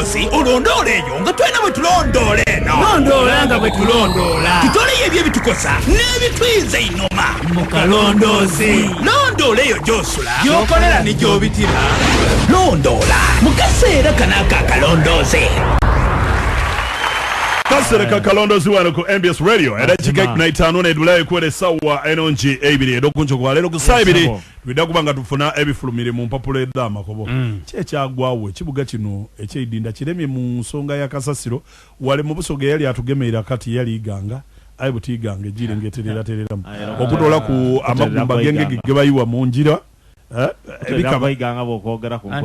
Mukalondoozi olondoola eyo nga twena bwe tulondoola eno. Londoola nga bwe tulondoola. Tutoleyo ebyo ebitukosa n'ebitwiza einoma. Mu kalondoozi. Londoola eyo gy'osula, gy'okolera ne gy'obitira. Londoola mu kaseera kano aka kalondoozi. Kasereka kalondozi wano ku NBS Radio edakika 15 nedulayo kwera essaawa enongi ebiri edokunco kwa leero ku ssaawa ebiri twidda kuba nga tufuna ebifulumire mu mpapula ed'amakobo. Ki ekyagwawo ekibuga kino ekyeidinda kiremye mu nsonga ya kasasiro wale mu Busoga eyali atugemeera kati yali Iganga aye buti Iganga ejjire ng'etereratereramu okutola ku amagumba g'engege ge bayiwa mu njira. Ebikaba eryoke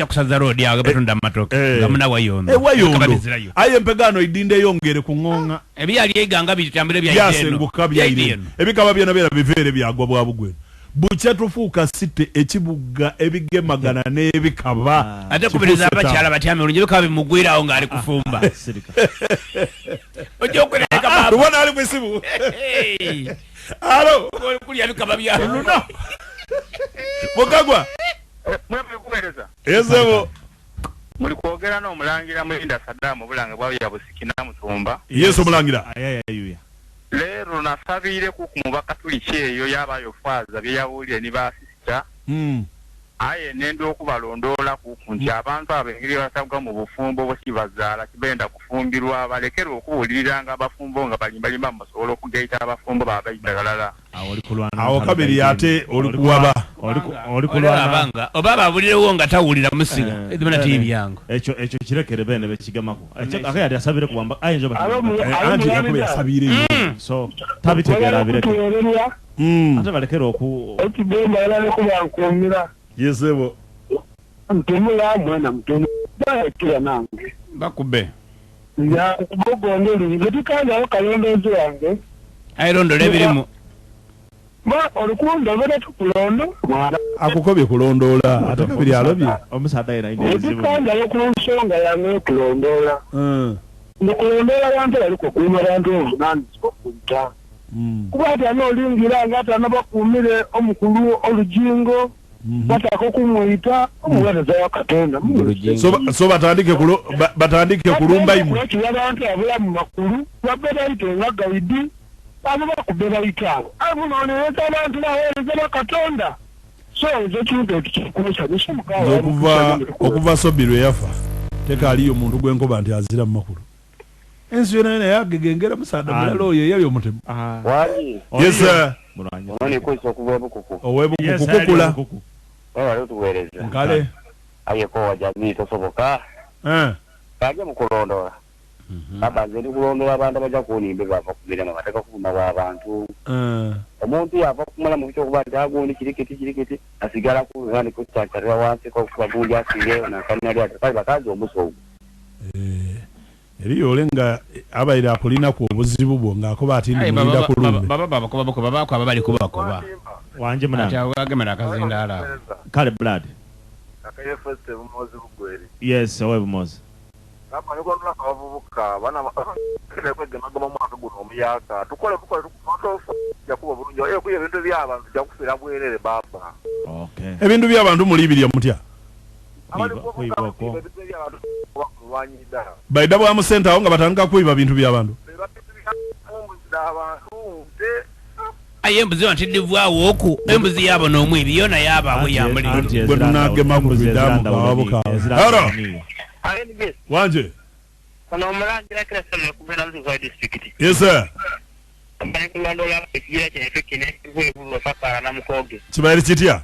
kusaza road awo batunda amatoke nga muna wayondo wayondo aye empegano idinda eyongere ku ngonga ebyali Iganga bitambire byasenguka byaire ebikaba byona byera biveere byagwa bwa bugwe bukya tufuuka site ekibuga ebigemagana n'ebikaba ate kubiriza abakyala batyame olungi bikaba bimugwirawo ng'ali kufumba ojja okwereka baba ubona ali kwisibu. Alo kulya bikaba bya luno mukagwa mwebikubereza ezebo muli kwogera n'omulangira Mulinda Saddam obulange bwabya busikina musumba. Yesu omulangira ayayayuya leero nasabire ku mubaka tuliki eyo yabayo faza bye yawulire ni basisita aye nendo okubalondoola ku nti abantu abengeri basabwa mu bufumbo bwekibazaala kibenda kufumbirwa balekere okuwuliriranga abafumbo nga balimbalimba musobola okugaita abafumbo babaitagalala. Awo kabiri ate oli kuwaba oli kulwana abanga oba babulirewo nga tawulira musiga edibona tibyango ekyo ekyo kirekere bene bekigamako ake yali asabire kubamba ayinza anti yakuba yasabire so tabitegera bireke ate balekere oku ekibemba yalale kubankuumira. Yesebo ntumula mwana mtono bakira nange bakube ya kubogonde letikanja kalondoozi wange ayirondo lebirimu ba olukundo bere tukulondo mwana akukobye kulondoola ate kabiri alobye omusaada era indezibu letikanja yokunsonga yange kulondoola mukulondoola abantu baliko kuuma abantu obuvunanyizibwa okuyita kuba ati anoolingira nga ati anabakuumire omukulu olujingo batako kumuyita omuweereza wa Katonda. So batandike kulumba imwe abantu abulamu makulu babbe bayite nga gawidi abo bakubbe bayite abo abo noneereza abantu baweereza ba Katonda. So nze kintu ekikumusanyusa mukaawa okuva Sobirwe yafa tekaaliyo muntu gwenkoba nti azira mu makulu ensi yona yona yagegengera musaada mulala oyo eyali omutemu. Yes sir. Ono kwesa okuva ebukuku owebukuku kukula wala tuweereza nkale aye ko wajamii tosoboka baje mukulondoola baba nze ndi kulondoola abantu abajja kunimbe bava ku mirimu bateka kuvuma bw'abantu. Omuntu yava kumala mu kyokuba nti agundi kirikiti kirikiti asigala ku kucancarira wansi kokuba gundi asire nakanali ati kale bakazi omusogo eriyo olenga abaire akulinaku obuzibu bwo ng'akoba ati ndimulinda kulumbe baba babakoba bakoba baako ababali kubakoba wanje munange ati agemera akazindaala kale blood akaye first bumozi bugweri. Yes owe bumozi kapa niko nulaka abavubuka bana kwegemagema omwaka guno omuyaka tukole jakuba bulungi eyo kuya ebintu by'abantu jakufiira bwerere baba. Okay ebintu by'abantu mulibirya mutya baida bwa musenta awo nga batandika kuyiba bintu by'abantu aye embuzi wanti divwawo oku embuzi yabo n'omwibi yona yabaabo yamuliro gwe tunagema ku bidamu kawabuka. Alo wanje ono omulangira kirasomera okubeera mu Nzigwa district. Yes sir. Bali kulondoola ekigira kyaife kino ekivuevulo paka Namukoge kibaire kitya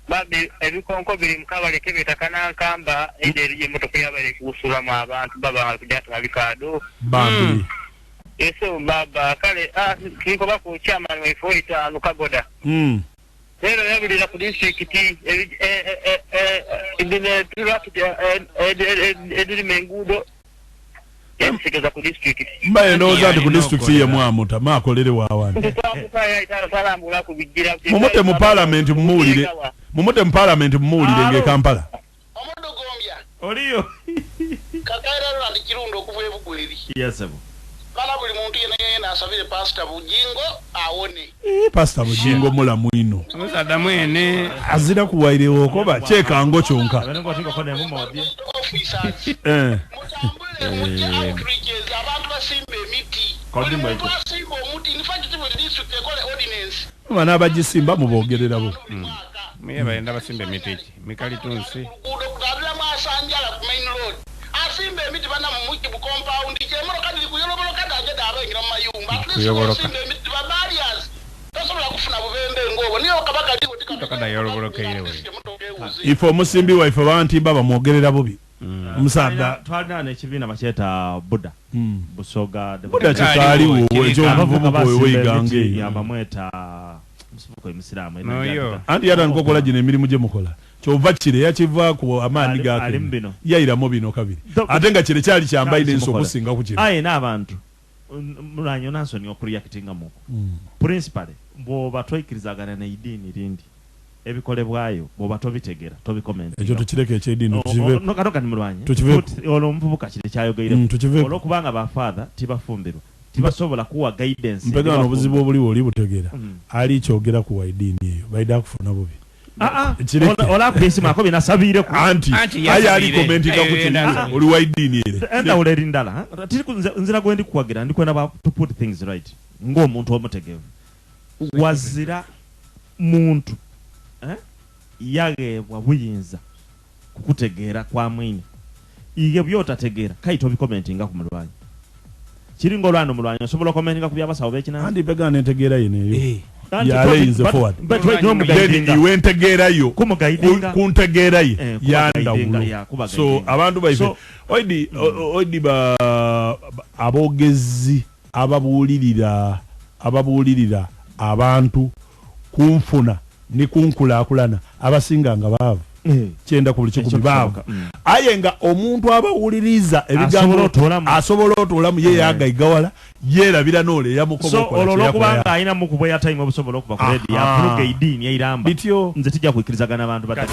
babi ebikonko biri mukabaleke betaka nankamba ede emotoka yabaire kusulamu abantu baba kujja bikaado bambi. Eso baba kale kinkoba ku chairman waife oita Lukagoda leero yabulira ku disitulikiti edirima enguudo yabisigeza ku disitulikiti. Mbaye ndowooza nti ku disitulikiti ye mwamuta maakolere waawandi mumute mu paalamenti mumuwulire mumute mu paalamenti mumuwulire ng'e Kampala. Omudugombya oliyo Kakaira Ronald Kirundo okuva e Bugweri. Yes sir. Bana buli muntu yena yena asabire Pastor Bujingo awone. Pastor Bujingo mulamu ino. Omusaadha mwene azira kuwairewo okoba kyekango kyonka. Mutambule mujje outreaches abantu basimba emiti. Buli muntu asimba omuti in fact buli district ekole ordinance. Bana abagisimba mubogerera bo. Muye bayenda basimba emiti ki mikalitunsi. Kudabiramu asanjala ku main road. Asimba emiti bana mu muki bu compound kyemoroka diri kuyoloboloka daje dabengira mu mayumba. At least asimba emiti ba barriers. Tosobola kufuna bubembe ngobo niyo kabaka diko tikada yoloboloka irewe. Ifo omusimbi waife bantimba bamwogerera bubi. Omusaadha twalina n'ekibiina bakyeta Buddha. Busoga Buddha kyaliwo ekyomuvubuka weweyigange yabamweta musubuko emisiraamu. Anti yatandika okukola gino emirimu gye mukola kyova kire yakivaako amaanyi gake yayiramu bino kabiri ate nga kire kyali kyambaire ensi okusinga ku kino. Aye n'abantu mulanyo nansoni okureactingamuko principally bw'oba toyikirizagana n'eddiini lindi ebikolebwayo bw'oba tobitegera tobikomenti. Ekyo tukireke eky'eddiini tukiveeko. Kano kati mulwanye olwo omuvubuka kire kyayogeireko olwokubanga bafaatha tibafumbirwa tibasobola kuwa guidance. Mpegano obuzibu obuliwo oli butegeera ali kyogera kuwa eddiini eyo baida kufuna bubi. Olakubisimu ako binasabiireko anti aye ali commentinga ku kino oli wa eddiini ere endawulo eri ndala. Nzira gwe ndi kuwagira ndi kwenda to put things right ng'omuntu omutegeevu wazira muntu yageebwa buyinza kukutegeera kwa mwine iye byotategeera kai tobikomentinga ku mulwanyi kiringa olwana omulwanyi osobola okomentinga ku byabasawo b'ekinansi. Andi pegana entegeera yino eyo yaleyinze forward then iwe entegeerayo ku ntegeera ye yandawulo. So abantu baife oidi aboogezi ababuulirira abantu kunfuna ni kunkulaakulana abasinga nga baavu kyenda ku buli kikumi baavu aye nga omuntu abawuliriza ebigambo asobola otoolamu ye yagaigawala yeerabira n'ole eyamukoba. So olwo olwokubanga alina mukuba ya time obusobola okuba ku radio avuluga eddiini eiramba nze tijja kukkirizagana abantu bataka.